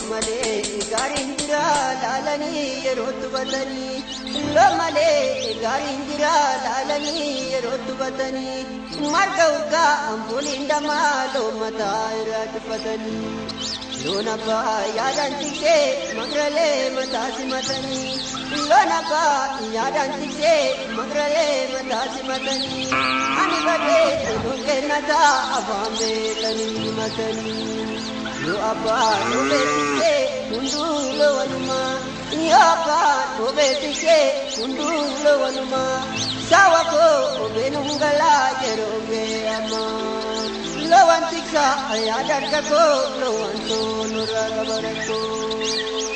Malee gaariin jira laalanii yeroo tubatanii. Loon malee gaariin jira laalanii yeroo tubatanii. Marga urgaa ampuuliin dhamaa loon mataa irraa tuffatanii. Loon abbaa yaadaan tiksee magralee mataa simatanii. Loon abbaa yaadaan tiksee magralee mataa simatanii. Ani badee loon kennataa afaan beekanii himatanii. Yoo abbaa nu beeksisee hunduu lowanumaa. Yoo abbaa nu beeksisee hunduu lowanumaa. Sawa koo obeenuun galaa yeroo geeyamaa. Lowan tiksaa yaada harka koo lowan toonurraa qaba rakkoo.